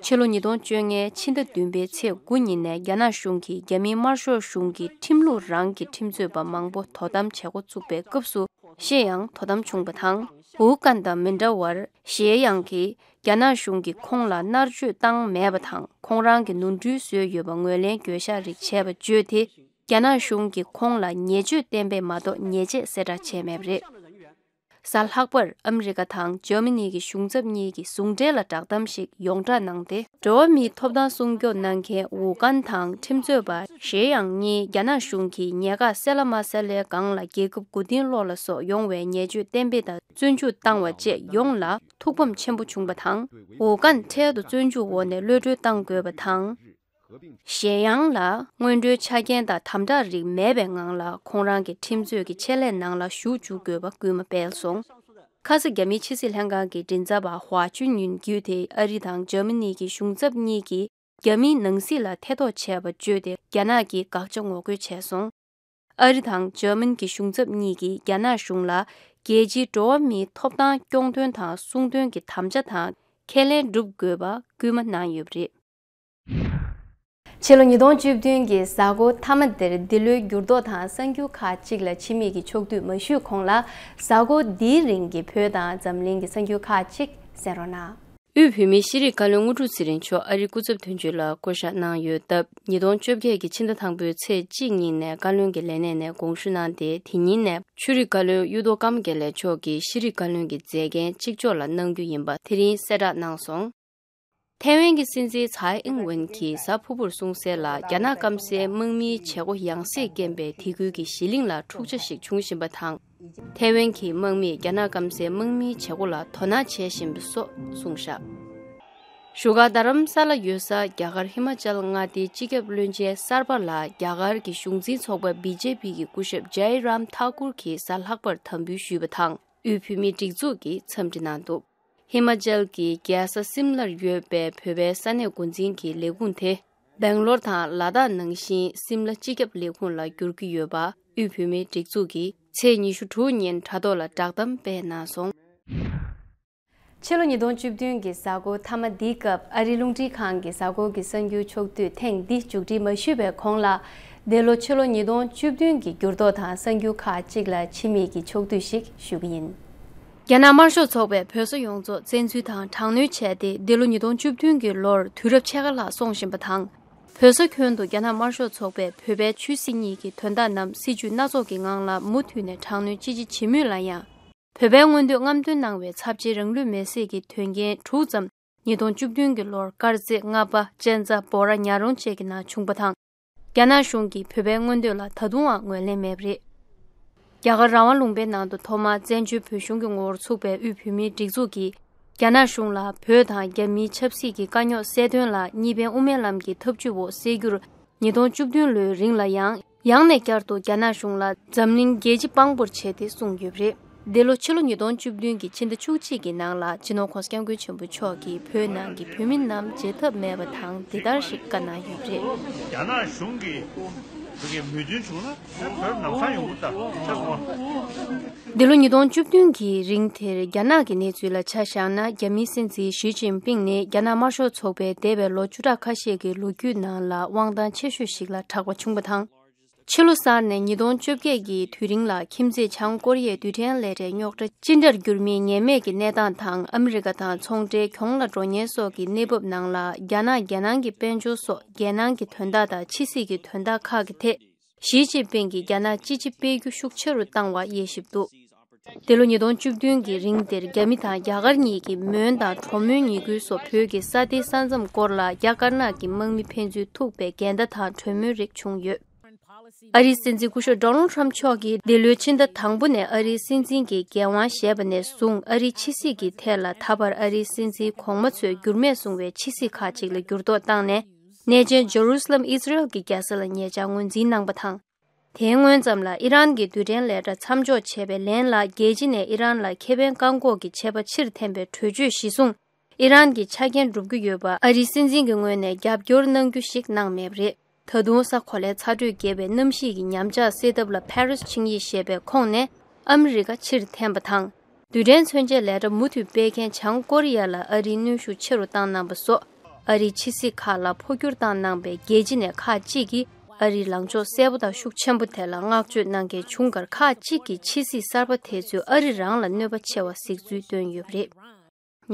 ཕྱི་ལོ་ཉིས་སྟོང་བཅོ་ལྔའི་ཕྱི་ཟླ་བདུན་པའི་ཚེས་དགུ་ཉིན་ནས་རྒྱ་ནག་གཞུང་གིས་རྒྱ་མིའི་དམར་ཤོག་གཞུང་གི་ཁྲིམས་ལུགས་རང་གི་ཁྲིམས་རྩོད་པ་མང་པོ་དོ་དམ་བྱེད་འགོ་བཙུགས་པའི་སྐབས་སུ་ཞེ་ཡང་དོ་དམ་བྱུང་བ་དང་། ཝུའུ་ཀན་དང་མི་འདྲ་བར་ཞེ་ཡང་གིས་རྒྱ་ནག་གཞུང་གིས་ཁོང་ལ་མནར་གཅོད་བཏང་མེད་པ་དང་། ཁོང་རང་གི་ནོར་འཁྲུལ་བཟོས་ཡོད་པ་ངོས་ལེན་བརྗོད་བྱ་རིགས་བྱས་པ་བརྗོད་དེ། རྒྱ་ནག་གཞུང་གིས་ཁོང་ལ་ཉེས་སྤྱོད་གཏན་འབེབས་མ་གཏོགས་ཉེས་ཆད་གསལ་བསྒྲགས་བྱས་མེད་པ་རེད། གཟའ་ལྷག་པར་ཨ་མི་རི་ཀ་དང་འཇར་མ་ནི་གི་གཞུང་ཚབ་གཉིས་ཀྱི་ཟུང་འབྲེལ་ལ་བསྒྲགས་གཏམ་ཞིག་ཡོངས་བསྒྲགས་གནང་སྟེ། འགྲོ་བ་མིའི་ཐོབ་ཐང་སྲུང་སྐྱོབ་གནང་མཁན་ཝུའུ་ཀན་དང་ཁྲིམས་རྩོད་པ་ཞེ་ཡང་གཉིས་རྒྱ་ནག་གཞུང་གིས་ཉེས་འགག་གསལ་ལ་མ་གསལ་བའི་སྒང་ལ་རྒྱལ་ཁབ་མགོ་རྟིང་སློག་ལ་སོགས་ཡོང་བའི་ཉེས་སྤྱོད་གཏན་འབེབས་དང་བཙོན་འཇུག་བཏང་བ་བཅས་ཡོངས་ལ་ཐུགས་ཕམ་ཆེན་པོ་བྱུང་བ་དང་། ཝུའུ་ཀན་འཕྲལ་དུ་བཙོན་འཇུག་འོག་ནས་གློད་གྲོལ་གཏང་དགོས་པ་དང་། གཞན་ཡང་ལ་སྔོན་འགྲོའི་ཆ་རྐྱེན་དང་དམ་དྲག་རིགས་མེད་པའི་ངང་ལ་ཁོང་རང་གི་ཁྲིམས་རྩོད་ཀྱི་ཆེད་ལས་ནང་ལ་ཞུགས་འཇུག་དགོས་པ་སྐུལ་མ་སྤེལ་སོང་། ཁ་ས་རྒྱ་མིའི་ཕྱི་སྲིད་ལྷན་ཁང་གི་མགྲིན་ཚབ་པ་ཧྭ་ཅུན་ཡུན་བརྒྱུད་དེ་ཨ་རི་དང་འཇར་མ་ནི་གི་གཞུང་ཚབ་གཉིས་ཀྱིས་རྒྱ་མིའི་ནང་སྲིད་ལ་ཐེ་གཏོགས་བྱས་པ་བརྗོད་དེ་རྒྱ་ནག་གི་དགག་བྱ་ངོ་རྒོལ་བྱས་སོང་། ཨ་རི་དང་འཇར་མན་གྱི་གཞུང་ཚབ་གཉིས་ཀྱིས་རྒྱ་ནག་གཞུང་ལ་རྒྱལ་སྤྱིའི་འགྲོ་བ་མིའི་ཐོབ་ཐང་སྐྱོང་དོན་དང་སྲུང་དོན་གྱི་དམ་བཅའ་དང་ཁས་ལེན་སྒྲུབ་དགོས་པ་སྐུལ་མ་གནང་ཡོད་པ་རེད། ཕྱི་ལོ་ཉིས་སྟོང་བཅུ་བདུན་གྱི་གཟའ་འཁོར་མཐའ་མ་འདིར་འདི་ལོའི་འགྱུར་ལྡོག་དང་གསར་འགྱུར་ཁག་ཅིག་ལ་ཕྱི་མིག་གིས་ཕྱོགས་བསྡུས་མ་ཞུས་གོང་ལ། གཟའ་འཁོར་འདིའི་རིང་གི་བོད་དང་འཛམ་གླིང་གི་གསར་འགྱུར་ཁག་ཅིག་གསན་རོགས་གནང་། དབུས་བོད་མིའི་ཤེས་རིག་བཀའ་བློན་དངོས་གྲུབ་ཚེ་རིང་མཆོག་ཨ་རིའི་སྐུ་ཚབ་དོན་གཅོད་ལ་བསྐོ་བཞག་གནང་ཡོད་སྟབས། ཉིས་སྟོང་བཅོ་བརྒྱད་ཀྱི་ཕྱི་ཟླ་དང་པོའི་ཚེས་གཅིག་ཉིན་ནས་བཀའ་བློན་གྱི་ལས་གནས་ནས་དགོངས་ཞུ་གནང་སྟེ། དེ་ཉིན་ནས་ཆོས་རིག་བཀའ་བློན་གཡུ་ཐོག་ཀརྨ་དགེ་ལེགས་མཆོག་གིས་ཤེས་རིག་བཀའ་བློན་གྱི་མཛད་འགན་གཅིག་ལྕོགས་ལ་གནང་རྒྱུ་ཡིན་པ་དེ་རིང་གསལ་བསྒྲགས་གནང་སོང་། ཐའེ་ཝན་གྱི་སྲིད་འཛིན་ཚའེ་ཨིང་ཝེན་གྱིས་གཟའ་ཕུར་བུར་གསུངས་གསལ་ལ། རྒྱ་ནག་སྐམ་སའི་དམག་མིའི་བྱེད་སྒོ་ཡང་སེ་རྐྱེན་པས་དེ་ཁུལ་གྱི་གཞིས་གླིང་ལ་འཁྲུག་ཆ་ཞིག་འབྱུང་བཞིན་པ་དང་། ཐའེ་ཝན་གྱི་དམག་མིས་རྒྱ་ནག་སྐམ་སའི་དམག་མིའི་བྱེད་སྒོ་ལ་དོ་སྣང་བྱེད་བཞིན་པ་སོགས་གསུངས་བཞག་བཞུགས་སྒར་རྡ་རམ་ས་ལ་ཡོད་ས་རྒྱ་གར་ཧི་མ་ཅལ་མངའ་སྡེའི་སྤྱི་ཁྱབ་བློན་ཆེན་གསར་པ་ལ་རྒྱ་གར་གྱི་གཞུང་འཛིན་ཚོགས་པ་བི་ཇེ་པི་གི་སྐུ་ཞབས་ཇའི་རམ་ཐཱ་ཀུར་གྱིས་གཟའ་ལྷག་པར་དམ་འབུལ་ཞུས་པ་དང་། དབུས་བོད་མིའི་སྒྲིག་འཛུགས་ཀྱིས་འཚམས་འདྲི་གནང་འདུག་ཧི་མ་ཅལ་གྱི་རྒྱལ་ས་སིམ་ལར་ཡོད་པའི་བོད་པའི་ས་གནས་འགོ་འཛིན་གྱི་ལས་ཁུངས་དེ། སྦེང་ལོར་དང་ལ་དྭགས་ནང་བཞིན་སིམ་ལ་སྤྱི་ཁྱབ་ལས་ཁུངས་ལ་འགྱུར་གྱི་ཡོད་པ། དབུས་བོད་མིའི་སྒྲིག་འཛུགས་ཀྱིས་ཚེས་ཉི་ཤུ་དྲུག་ཉིན་དྲ་ཐོག་ལ་བསྒྲགས་གཏམ་སྤེལ་གནང་སོང་། ཕྱི་ལོ་ཉིས་སྟོང་བཅུ་བདུན་གྱི་གཟའ་འཁོར་མཐའ་མ་འདིའི་སྐབས་ཨ་རིའི་རླུང་འཕྲིན་ཁང་གི་གཟའ་འཁོར་གྱི་གསར་འགྱུར་ཕྱོགས་བསྡུས་ཐེངས་འདི་མཇུག་སྒྲིལ་མ་ཞུས་པའི་གོང་ལ། འདི་ལོ་ཕྱི་ལོ་ཉིས་སྟོང་བཅུ་བདུན་གྱི་འགྱུར་ལྡོག་དང་གསར་འགྱུར་ཁག་ཅིག་ལ་ཕྱི་མིག་གིས་ཕྱོགས་བསྡུས་ཤིག་ཞུ་གི་ཡིན། རྒྱ་ནག་དམར་ཤོག་ཚོགས་པས་བོད་ས་ཡོངས་རྫོགས་བཙན་འཛུལ་དང་དྲག་གནོན་བྱས་ཏེ། འདི་ལོ་ཉིས་སྟོང་བཅུ་བདུན་གྱི་ལོར་དུས་རབས་ཕྱེད་ཀ་ལྷག་སོང་བཞིན་པ་དང་། བོད་ས་ཁྱོན་དུ་རྒྱ་ནག་དམར་ཤོག་ཚོགས་པས་བོད་པའི་ཆོས་སྲིད་གཉིས་ཀྱི་དོན་དག་རྣམས་སྲིད་ཇུས་སྣ་ཚོགས་ཀྱི་ངང་ལ་མུ་མཐུད་ནས་དྲག་གནོན་ཅི་ཆེ་བྱེད་མུས་ལ་ཡང་། བོད་པའི་མངོན་འདོད་རྔམ་སྟོན་གནང་བའི་ཚབས་ཆེའི་རང་ལུས་མེར་སྲེག་གི་དོན་རྐྱེན་དྲུག་ཙམ་ཉིས་སྟོང་བཅུ་བདུན་གྱི་ལོར་དཀར་མཛེས། རྔ་པ། གཅན་ཚ། འབོ་ར། ཉག་རོང་བཅས་ཀྱི་ནང་བྱུང་པ་དང་། རྒྱ་ནག་གཞུང་གིས་བོད་པའི་མངོན་འདོད་ལ་ད་དུང་ཡང་ངོས་ལེན་མེད་པ་རེད། རྒྱ་གར་རང་དབང་ལུང་པའི་ནང་དུ་ཐོག་མར་བཙན་བྱོལ་བོད་གཞུང་གི་ངོ་བོར་ཚུགས་པའི་དབུས་བོད་མིའི་སྒྲིག་འཛུགས་ཀྱིས། རྒྱ་ནག་གཞུང་ལ་བོད་དང་རྒྱ་མིའི་ཆབ་སྲིད་ཀྱི་དཀའ་རྙོག་སེལ་དོན་ལ་གཉིས་ཕན་དབུ་མའི་ལམ་གྱི་ཐབས་ཇུས་འོག་སེལ་རྒྱུར། ཉིས་སྟོང་བཅུ་བདུན་ལོའི་རིང་ལ་ཡང་། ཡང་ནས་བསྐྱར་དུ་རྒྱ་ནག་གཞུང་ལ་འཛམ་གླིང་རྒྱལ་སྤྱི་དཔང་པོར་བྱས་ཏེ་གསུངས་ཡོད་པ་རེད། འདི་ལོ་ཕྱི་ལོ་ཉིས་སྟོང་བཅུ་བདུན་གྱི་ཕྱི་ཟླ་བཅུ་གཅིག་གི་ནང་ལ་སྤྱི་ནོར་༸གོང་ས་༸སྐྱབས་མགོན་ཆེན་པོ་མཆོག་གིས་བོད་ནང་གི་བོད་མི་རྣམས་བརྗེད་ཐབས་མེད་པ་དང་འདི་ལྟར་ཞིག་བཀའ་གནང་ཡོད་པ་རེད། རྒྱ་ནག་གཞུང་གིས་བོད་ཀྱི་མོས་མཐུན་བྱུང་ན་བོད་ནང་ས་ཡོང་གི་ད་ཆ་སོང་བ། འདི་ལོ་ཉིས་སྟོང་བཅུ་བདུན་གྱི་རིང་དེར་རྒྱ་ནག་གི་གནས་ཚུལ་ལ་ཆ་བཞག་ན། རྒྱ་མིའི་སྲིད་འཛིན་ཞི་ཅིན་ཕིང་ནི་རྒྱ་ནག་དམར་ཤོག་ཚོགས་པའི་འདས་པའི་ལོ་བཅུ་ཕྲག་ཁ་ཤས་ཀྱི་ལོ་རྒྱུས་ནང་ལ་དབང་ཐང་ཆེ་ཤོས་ཤིག་ལ་གྲགས་པ་བྱུང་བ་དང་། ཕྱི་ལོ་གསར་ནས་ཉིས་སྟོང་བཅོ་བརྒྱད་ཀྱི་དུས་རིང་ལ་ཁྱིམ་མཚེས་བྱང་ཀོ་རི་ཡའི་རྡུལ་ཕྲན་སླད་རའི་རྙོག་དྲ་ཅི་འདྲར་འགྱུར་མིན་ངེས་མེད་ཀྱི་གནས་སྟངས་དང་། ཨ་མི་རི་ཀ་དང་ཚོང་འབྲེལ་གྱོང་ལ་འགྲོ་ཉེན་སོགས་ཀྱི་གནས་བབ་ནང་ལ། རྒྱ་ནག་རྒྱལ་ནང་གི་དཔལ་འབྱོར་སོགས་རྒྱལ་ནང་གི་དོན་དག་དང་ཕྱི་སྲིད་ཀྱི་དོན་དག་ཁག་གི་ཐད། ཞི་ཅིན་ཕིང་གིས་རྒྱ་ནག་ཅི་ཆེ་སྤེལ་རྒྱུ་ཤུགས་ཆེ་རུ་བཏང་བ་དབྱེ་ཞིབ་འདུག་འདི་ལོ་ཉིས་སྟོང་བཅུ་བདུན་གྱི་རིང་དེར་རྒྱ་མི་དང་རྒྱ་གར་གཉིས་ཀྱིས་མོན་དང་གྲོ་མོའི་ཉེས་ཁུལ་སོགས་བོད་ཀྱི་ས་སྡེའི་ས་མཚམས་སྐོར་ལ་རྒྱ་དཀར་ནག་གི་དམག་མི་ཕན་ཚུན་ཐུག་པའི་འགལ་ཟླ་དང་གྲོས་མོལ་རིགས་བྱུང་ཡོད། ཨ་རིའི་སྲིད་འཛིན་སྐུ་ཞབས་ཌོ་ནལ་ཊམ་མཆོག་གིས་འདི་ལོའི་ཕྱི་ཟླ་དང་པོ་ནས་ཨ་རིའི་སྲིད་འཛིན་གྱི་འགན་དབང་བཞེས་པ་ནས་བཟུང་ཨ་རིའི་ཕྱི་སྲིད་ཀྱི་ཐད་ལ་ད་བར་ཨ་རིའི་སྲིད་འཛིན་གོང་མ་ཚོས་འགྱུར་མེད་བཟུང་བའི་ཕྱི་སྲིད་ཁག་ཅིག་ལ་འགྱུར་ལྡོག་བཏང་ནས། གནས་ཆེན་ཇེ་རུ་སི་ལམ་ཨི་སི་རེལ་གྱི་རྒྱལ་ས་ལ་ཉེ་ཆར་ངོས་འཛིན་གནང་པ་དང་། དེའི་སྔོན་ཙམ་ལ་ཨི་རན་གྱི་རྡུལ་ཕྲན་ལས་གྲྭ་མཚམས་འཇོག་བྱས་པའི་ལན་ལ། རྒྱལ་སྤྱི་ནས་ཨི་རན་ལ་ཁེ་ཕན་བཀག་འགོག་གི་ཆད་པ་ཕྱིར་འཐེན་པའི་གྲོས་ཆོད་གཞིར་བཟུང་། ཨི་རན་གྱི་ཆ་རྐྱེན་སྒྲུབ་ཀྱི་ཡོད་པ་ཨ་རིའི་སྲིད་འཛིན་གྱི་ངོས་ནས་རྒྱབ་སྐྱོར་གནང་རྒྱུ་ཞིག་གནང་མེད་པ་རེད། ད་དུང་ས་གོ་ལའི་ཚ་དྲོད་རྒྱས་པའི་གནམ་གཤིས་ཀྱི་ཉམས་ཆག་སེལ་ཐབས་ལ་ཕ་རིས་ཆིངས་ཡིག་ཞེས་པའི་ཁོངས་ནས་ཨ་མི་རི་ཀ་ཕྱིར་འཐེན་པ་དང་། རྡུལ་ཕྲན་མཚོན་ཆའི་ལས་གྲྭ་མུ་མཐུད་སྤེལ་མཁན་བྱང་ཀོ་རི་ཡ་ལ་ཨ་རིའི་གནོན་ཤུགས་ཆེ་རུ་བཏང་གནང་པ་སོགས། ཨ་རིའི་ཕྱི་སྲིད་ཁག་ལ་འཕོ་འགྱུར་བཏང་གནང་པའི་རྒྱལ་སྤྱི་ནས་ཁག་ཅིག་གིས་ཨ་རིའི་ལངས་ཕྱོགས་གསལ་པོ་དང་ཤུགས་ཆེན་པོ་དེ་ལ་བསྔགས་བརྗོད་གནང་མཁན་བྱུང་ཁར། ཁག་ཅིག་གིས་ཕྱི་སྲིད་གསར་པ་དེ་ཚོས་ཨ་རི་རང་ལ་གནོད་པ་ཆེ་བ་གཟིགས་ཚུལ་བཏོན་ཡོད་པ་རེད།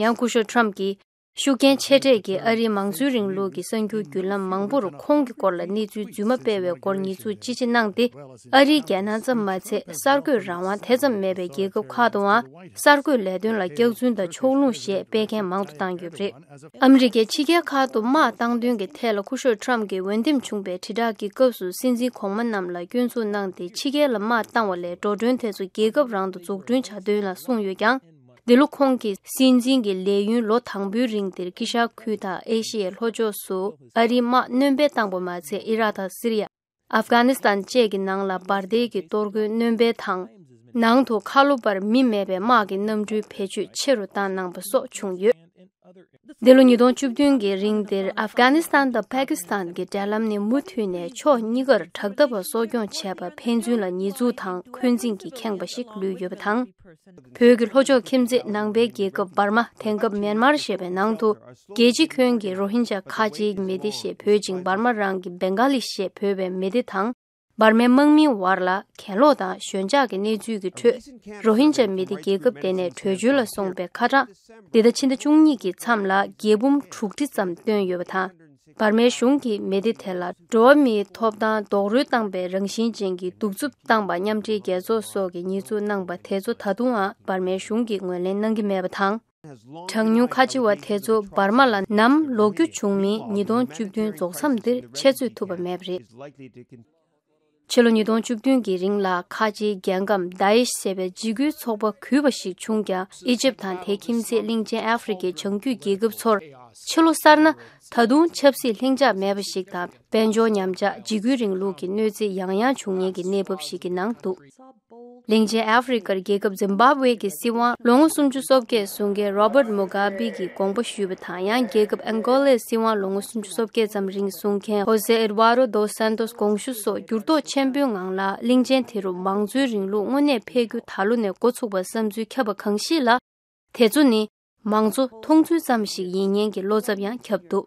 ཡང་སྐུ་ཞབས་ཊམ་གྱིས། ཤུགས་རྐྱེན་ཆེ་གྲས་ཀྱི་ཨ་རིའི་མང་གཙོའི་རིང་ལུགས་ཀྱི་གསར་འགྱུར་བརྒྱུད་ལམ་མང་པོར་ཁོང་གི་སྐོར་ལ་གནས་ཚུལ་རྫུན་མ་སྤེལ་བའི་སྐོར་ཉེས་འཛུགས་ཅི་ཆེ་གནང་སྟེ། ཨ་རིའི་རྒྱལ་ནང་ཙམ་མ་ཚད་གསར་འགོད་རང་དབང་དེ་ཙམ་མེད་པའི་རྒྱལ་ཁབ་ཁག་ཏུའང་གསར་འགོད་ལས་དོན་ལ་སྐྱག་རྫུན་དང་ཕྱོགས་ལྷུང་ཞེས་སྤེལ་མཁན་མང་དུ་བཏང་ཡོད་པ་རེད། ཨ་མི་རི་ཀས་ཕྱི་རྒྱལ་ཁག་ཏུ་དམག་བཏང་དོན་གྱི་ཐད་ལ་སྐུ་ཞབས་ཊམ་གྱིས་འོས་འདེམས་བྱུང་པའི་དྲིལ་བསྒྲགས་ཀྱི་སྐབས་སུ་སྲིད་འཛིན་གོང་མ་རྣམས་ལ་སྐྱོན་འཛུགས་གནང་སྟེ། ཕྱི་རྒྱལ་ལ་དམག་བཏང་བ་ལས་འགྲོ་གྲོན་དེ་ཚོ་རྒྱལ་ཁབ་རང་དུ་འཛུགས་སྐྲུན་བྱ་དོན་ལ་གསུངས་ཡོད་ཀྱང་། འདི་ལོ་ཁོང་གི་སྲིད་འཛིན་གྱི་ལས་ཡུན་ལོ་དང་པོའི་རིང་དེར་དཀྱིལ་ཤར་ཁུལ་དང་ཨེ་ཤི་ཡའི་ལྷོ་ཕྱོགས་སུ་ཨ་རིའི་དམག་སྣོན་སྤེལ་བཏང་པ་མ་ཚད། ཨི་རག་དང་སི་རི་ཡ། ཨབ་གྷ་ནི་སི་ཐན་བཅས་ཀྱི་ནང་ལ་འབར་མདེལ་གྱི་གཏོར་རྒོལ་སྣོན་སྤེལ་དང་། ནང་དུ་ཁ་ལོ་པར་མི་མེད་པའི་དམག་གི་གནམ་གྲུའི་བེད་སྤྱོད་ཆེ་རུ་བཏང་གནང་པ་སོགས་བྱུང་ཡོད། འདི་ལོ་ཉིས་སྟོང་བཅུ་བདུན་གྱི་རིང་དེར་ཨབ་གྷ་ནི་སི་ཐན་དང་པ་ཀི་སི་ཐན་གྱི་འབྲེལ་ལམ་ནི་མུ་མཐུད་ནས་ཕྱོགས་གཉིས་ཀར་དྲག་འཐབ་པ་གསོ་སྐྱོང་བྱས་པར་ཕན་ཚུན་ལ་ཉེས་འཛུགས་དང་འཁོན་འཛིན་གྱིས་ཁེངས་པ་ཞིག་ལུས་ཡོད་པ་དང་། བོད་ཀྱི་ལྷོ་ཕྱོགས་ཁྱིམ་མཚེས་ནང་པའི་རྒྱལ་ཁབ་འབར་མ། དེང་སྐབས་མེན་མར་ཞེས་པའི་ནང་དུ། རྒྱལ་སྤྱི་ཁྱོན་གྱི་རོ་ཧིན་ཇཱ་ཁ་ཆེའི་མི་སྡེ་ཞེས་འབོད་ཅིང་འབར་མ་རང་གི་བེང་ག་ལི་ཞེས་འབོད་པའི་མི་སྡེ་དང་། འབར་མའི་དམག་མིའི་བར་ལ་གྱེན་ལོག་དང་ཞོད་འཇགས་ཀྱི་གནས་ཚུལ་གྱི་ཁྲོད། རོ་ཧིན་ཇཱ་མི་སྡེ་རྒྱལ་ཁབ་དེ་ནས་བྲོས་བྱོལ་ལ་སོང་པའི་ཁ་གྲངས། འདི་ཟླ་ཕྱི་ཟླ་བཅུ་གཉིས་ཀྱི་མཚམས་ལ་རྒྱལ་འབུམ་དྲུག་ཁྲི་ཙམ་བཏོན་ཡོད་པ་དང་། འབར་མའི་གཞུང་གིས་མི་སྡེ་དེ་ལ་འགྲོ་བ་མིའི་ཐོབ་ཐང་རྡོག་རོལ་བཏང་པའི་རང་བཞིན་ཅན་གྱི་གདུག་རྩུབ་བཏང་པ། མཉམ་འབྲེལ་རྒྱལ་ཚོགས་སོགས་ཀྱིས་ཉེས་འཛུགས་གནང་པ་དེ་ཚོ་ད་དུང་ཡང་འབར་མའི་གཞུང་གིས་ངོས་ལེན་གནང་གི་མེད་པ་དང་། གྲངས་ཉུང་ཁ་ཆེ་བ་དེ་ཚོ་འབར་མ་ལ་ནམ་ལོག་རྒྱུ་བྱུང་མིན་ཉིས་སྟོང་བཅུ་བདུན་རྫོགས་མཚམས་འདིར་འཆད་རྩོད་ཐུབ་པ་མེད་པ་རེད། ཕྱི་ལོ་ཉིས་སྟོང་བཅུ་བདུན་གྱི་རིང་ལ་ཁ་ཆེའི་རྒྱལ་ཁམས་དཱ་ཨིཤ་ཞེས་པའི་འཇིགས་སྐུལ་ཚོགས་པ་གུད་པ་ཞིག་བྱུང་ཀྱང་། ཨི་ཇིབ་དང་དེའི་ཁྱིམ་མཚེས་གླིང་ཆེན་ཨ་ཧྥེ་རི་ཁའི་བྱང་རྒྱུད་རྒྱལ་ཁབ་ཚོར། ཕྱི་ལོ་གསར་ན་ད་དུང་ཆབ་སྲིད་ལྷིང་འཇགས་མེད་པ་ཞིག་དང་། དཔལ་འབྱོར་ཉམས་ཆག་འཇིགས་སྐུལ་རིང་ལུགས་ཀྱི་གནོད་འཚེ་ཡང་ཡང་བྱུང་ཉེན་གྱི་གནས་བབ་ཞིག་གི་ནང་འདུག་གླིང་ཆེན་ཨ་ཧྥེ་རི་ཁར་རྒྱལ་ཁབ་ཛིམ་བྷབ་ཝེ་གི་སྲིད་དབང་ལོ་ངོ་སུམ་ཅུ་སོ་བརྒྱད་བཟུང་མཁན་རོ་བརྟ་མུ་གྷ་བྷེ་གིས་དགོངས་པ་ཞུས་པ་དང་། ཡང་རྒྱལ་ཁབ་ཨན་གོ་ལའི་སྲིད་དབང་ལོ་ངོ་སུམ་ཅུ་སོ་བརྒྱད་ཙམ་རིང་བཟུང་མཁན་ཧོ་སེ་ཨེ་ཌུ་ཝར་ཌོ་དོ་སན་ཏོས་དགོངས་ཞུ་སོགས་འགྱུར་ལྡོག་ཆེན་པོའི་ངང་ལ། གླིང་ཆེན་དེ་རུ་མང་གཙོའི་རིང་ལུགས་དངོས་གནས་འཕེལ་རྒྱུ་ད་ལོ་ནས་འགོ་ཚུགས་པར་བསམ་ཚུལ་ཁྱབ་པ་གང་ཞིག་ལ། དེ་ཚོ་ནི་མང་གཙོ་མཐོང་ཚུལ་ཙམ་ཞིག་ཡིན་ཉེན་གྱི་བློ་འཚབ་ཡང་ཁྱབ་འདུག་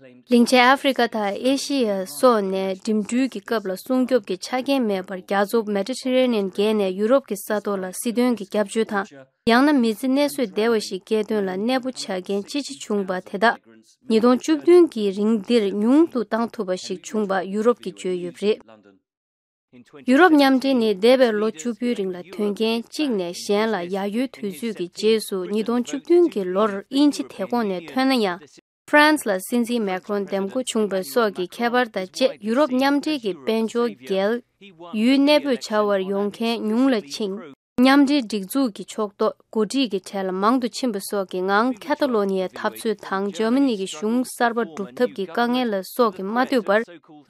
གླིང་ཆེན་ཨ་ཧྥེ་རི་ཁ་དང་ཨེ་ཤི་ཡ་སོགས་ནས་འགྲིམ་འགྲུལ་གྱི་སྐབས་ལ་སྲུང་སྐྱོབ་ཀྱི་ཆ་རྐྱེན་མེད་པར། རྒྱ་མཚོ་མེ་ཌི་ཊེ་རེ་ནི་ཡན་བརྒལ་ནས་ཡུ་རོབ་ཀྱི་ས་ཐོག་ལ་སྲིད་དོན་གྱི་སྐྱབས་བཅོལ་དང་། ཡང་ན་མི་ཚེ་གནས་བཟོད་བདེ་བ་ཞིག་སྐྱེལ་དོན་ལ་གནས་སྤོ་བྱ་མཁན་ཅི་ཆེ་བྱུང་པ་དེ་དག་ཉིས་སྟོང་བཅུ་བདུན་གྱི་རིང་འདིར་ཉུང་དུ་བཏང་ཐུབ་པ་ཞིག་བྱུང་པ་ཡུ་རོབ་ཀྱིས་བརྗོད་ཡོད་པ་རེད། ཡུ་རོབ་མཉམ་འབྲེལ་ནི་འདས་པའི་ལོ་བཅུ་པོའི་རིང་ལ་དོན་རྐྱེན་གཅིག་ནས་གཞན་ལ་ཡ་ཡོའི་དུས་ཚོད་ཀྱི་རྗེས་སུ་ཉིས་སྟོང་བཅུ་བདུན་གྱི་ལོར་དབྱིན་ཇི་དེ་གོང་ནས་ཐོན་ན་ཡང་། ཧྥ་རན་སི་ལ་སྲིད་འཛིན་མེ་ཁྲོན་འདེམས་བསྐོ་བྱུང་བ་སོགས་ཀྱི་ཁྱད་པར་དང་བཅས། ཡུ་རོབ་མཉམ་འབྲེལ་གྱི་དཔལ་འབྱོར་བརྒལ། ཡུལ་གནས་སྤོས་བྱ་བར་ཡོང་མཁན་ཉུང་ལ་ཕྱིན། མཉམ་འབྲེལ་སྒྲིག་འཛུགས་ཀྱི་ཕྱོགས་གཏོགས་འགོ་ཁྲིད་ཀྱི་གྲས་ལ་མང་དུ་ཕྱིན་པ་སོགས་ཀྱི་ངང་། ཁ་ཐ་ལོ་ནི་ཡའི་འཐབ་རྩོད་དང་འཇར་མ་ནི་གི་གཞུང་གསར་པ་སྒྲུབ་ཐབས་ཀྱི་དཀའ་ངལ་ལ་སོགས་ཀྱིས་མ་ལྟོས་པར།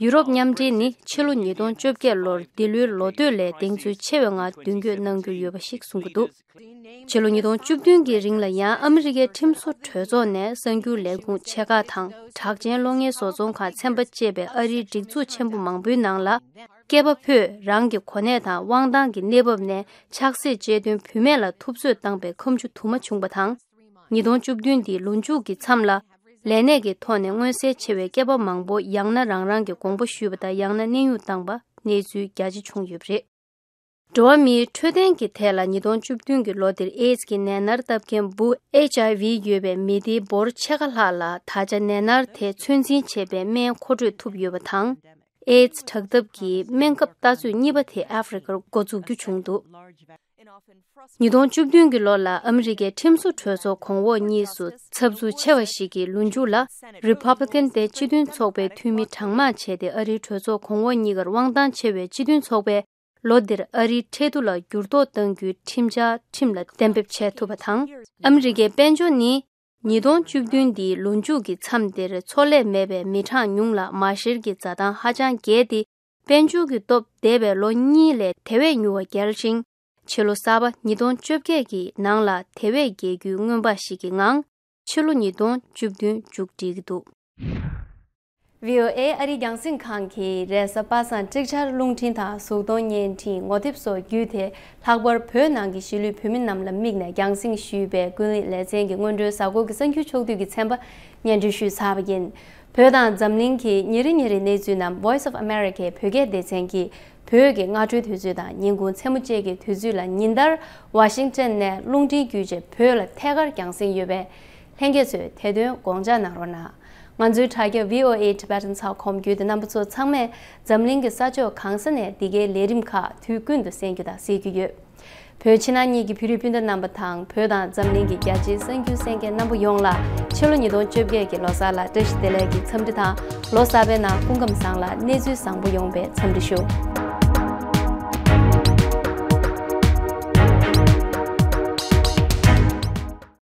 ཡུ་རོབ་མཉམ་འབྲེལ་ནི་ཕྱི་ལོ་ཉིས་སྟོང་བཅོ་བརྒྱད་ལོར་འདི་ལོའི་ལོ་སྟོད་ལས་གདེང་ཚོད་ཆེ་བའི་ངང་མདུན་སྐྱོད་གནང་རྒྱུ་ཡོད་པ་ཞིག་གསུང་གི་འདུག་ཕྱི་ལོ་ཉིས་སྟོང་བཅུ་བདུན་གྱི་རིང་ལ་ཡང་ཨ་མི་རི་ཀའི་ཁྲིམས་བཟོ་གྲོས་ཚོགས་ནས་གསར་འགྱུར་ལས་ཁུངས་ཆེ་ཁག་དང་། གྲགས་ཅན་གློག་བརྙན་བཟོ་ཚོང་ཁང་ཚན་པ་བཅས་པའི་ཨ་རིའི་སྒྲིག་འཛུགས་ཆེན་པོ་མང་པོའི་ནང་ལ། སྐྱེས་པ་ཕོས་རང་གི་གོ་གནས་དང་དབང་ཐང་གི་གནས་བབ་ནས་ཆགས་སྲེད་བྱེད་དོན་བུད་མེད་ལ་ཐུབ་ཚོད་བཏང་པའི་ཁ་མཆུ་དུ་མ་བྱུང་པ་དང་། ཉིས་སྟོང་བཅུ་བདུན་འདིའི་ལོ་མཇུག་གི་མཚམས་ལ། ལས་གནས་ཀྱི་ཐོག་ནས་མངོན་གསལ་ཆེ་བའི་སྐྱེས་པ་མང་པོ་ཡང་ན་རང་རང་གི་དགོངས་པ་ཞུས་པ་དང་། ཡང་ན་གནས་དབྱུང་བཏང་པ། གནས་ཚུལ་རྒྱ་ཆེ་བྱུང་ཡོད་པ་རེད། འགྲོ་བ་མིའི་འཕྲོད་བསྟེན་གྱི་ཐད་ལ་ཉིས་སྟོང་བཅུ་བདུན་གྱི་ལོ་འདིར་ཨེ་ཛི་ཀྱི་ནད་མནར་བཏབ་མཁན་འབུ་ཨེཆ་ཨའི་ཝི་ཡོད་པའི་མི་སྡེའི་འབོར་ཕྱེད་ཀ་ལྷག་ལ་ད་ཆ་ནད་མནར་དེ་ཚོད་འཛིན་བྱེད་པའི་སྨན་མཁོ་སྤྲོད་ཐུབ་ཡོད་པ་དང་། ཨེ་ཛི་དྲག་འཐབ་ཀྱི་སྨན་ཁབ་ལྟ་ཚུལ་གཉིས་པ་དེ་ཨ་ཧྥེ་རི་ཁར་འགོ་འཛུགས་རྒྱུ་བྱུང་འདུག། ཉིས་སྟོང་བཅུ་བདུན་གྱི་ལོ་ལ་ཨ་མི་རི་ཀའི་ཁྲིམས་བཟོ་གྲོས་ཚོགས་གོང་འོག་གཉིས་སུ་ཚབ་འཚུབ་ཆེ་བ་ཞིག་གི་ལོ་མཇུག་ལ། རི་པབ་ལི་ཀན་སྡེ་སྤྱི་མཐུན་ཚོགས་པའི་འཐུས་མི་གྲངས་མང་བྱས་ཏེ། ཨ་རིའི་གྲོས་ཚོགས་གོང་འོག་གཉིས་ཀར་དབང་ཐང་ཆེ་བའི་སྤྱི་མཐུན་ཚོགས་པས་ལོ་འདིར་ཨ་རིའི་ཁྲལ་བསྡུ་ལ་འགྱུར་ལྡོག་གཏང་རྒྱུའི་ཁྲིམས་འཆར་ཁྲིམས་ལ་གཏན་འབེབས་བྱས་ཐུབ་པ་དང་། ཨ་མི་རི་ཀའི་དཔལ་འབྱོར་ནི། ཉིས་སྟོང་བཅུ་བདུན་འདིའི་ལོ་མཇུག་གི་མཚམས་དེར་འཚོ་ལས་མེད་པའི་མི་གྲངས་ཉུང་ལ་མ་བཤེར་གྱི་འཛའ་ཐང་ཧ་ཅང་རྒྱས་ཏེ། དཔལ་འབྱོར་གྱི་སྟོབས་འདས་པའི་ལོ་གཉིས་ལས་དེ་བས་མྱུར་བར་བརྒྱལ་ཞིང་། ཕྱི་ལོ་གསར་པ་ཉིས་སྟོང་བཅོ་བརྒྱད་ཀྱི་ནང་ལ་དེ་བས་རྒྱས་རྒྱུའི་སྔོན་དཔག་ཞིག་གི་ངང་ཕྱི་ལོ་ཉིས་སྟོང་བཅུ་བདུན་མཇུག་སྒྲིལ་གྱི་འདུག། ཝི་ཨོ་ཨེ་ཨ་རིའི་རྒྱང་སྲིང་ཁང་གིས་རེས་གཟའ་པ་སངས་ཀྲིག་ཆར་རླུང་འཕྲིན་དང་གཟུགས་མཐོང་བརྙན་འཕྲིན་ངོ་དེབ་སོགས་བརྒྱུད་དེ། ལྷག་པར་བོད་ནང་གི་གཞིས་ལུས་བོད་མི་རྣམས་ལ་དམིགས་ནས་རྒྱང་སྲིང་ཞུས་པའི་ཀུན་གླེང་ལེ་ཚན་གྱི་སྔོན་འགྲོའི་གཟའ་འཁོར་གྱི་གསར་འགྱུར་ཕྱོགས་བསྡུས་ཀྱི་ཚན་པ་སྙན་སྒྲོན་ཞུས་ཚར་བ་ཡིན། བོད་དང་འཛམ་གླིང་གི་ཉིན་རེ་ཉིན་རེའི་གནས་ཚུལ་རྣམས་Voice of America བོད་སྐད་སྡེ་ཚན་གྱིས་བོད་ཀྱི་སྔ་དྲོའི་དུས་ཚོད་དང་ཉིན་གུང་མཚན་མོ་བཅས་ཀྱི་དུས་ཚོད་ལ་ཉིན་ལྟར་ཝ་ཤིང་ཊོན་ནས་རླུང་འཕྲིན་བརྒྱུད་བྱས་བོད་ལ་ཐད་ཀར་རྒྱང་སྲིང་ཡོད་པས། ལྷན་རྒྱས་ཚོས་དེ་དོན་དགོངས་འཇགས་གནང་རོགས་གནང་། ང་ཚོའི་དྲ་རྒྱ་V O A Tibetan dot com བརྒྱུད་དེ་རྣམ་པ་ཚོ་ཚང་མས་འཛམ་གླིང་གི་ས་ཕྱོགས་གང་ས་ནས་འདི་གའི་ལས་རིམ་ཁག་དུས་ཀུན་ཏུ་གསན་རྒྱུ་དང་གསན་རྒྱུ་ཡོད། བོད་ཕྱི་ནང་གཉིས་ཀྱི་བོད་རིགས་སྤུན་ཟླ་རྣམ་པ་དང་། བོད་དང་འཛམ་གླིང་གི་རྒྱ་ཆེའི་གསར་འགྱུར་གསན་མཁན་རྣམ་པ་ཡོངས་ལ་ཕྱི་ལོ་ཉིས་སྟོང་བཅོ་བརྒྱད་ཀྱི་ལོ་གསར་ལ་བཀྲ་ཤིས་བདེ་ལེགས་ཀྱི་འཚམས་འདྲི་དང་། ལོ་གསར་པའི་ནང་སྐུ་ཁམས་བཟང་ལ་གནས་ཚུལ་བཟང་པོ་ཡོང་བའི་འཚམས་འདྲི་ཞུ།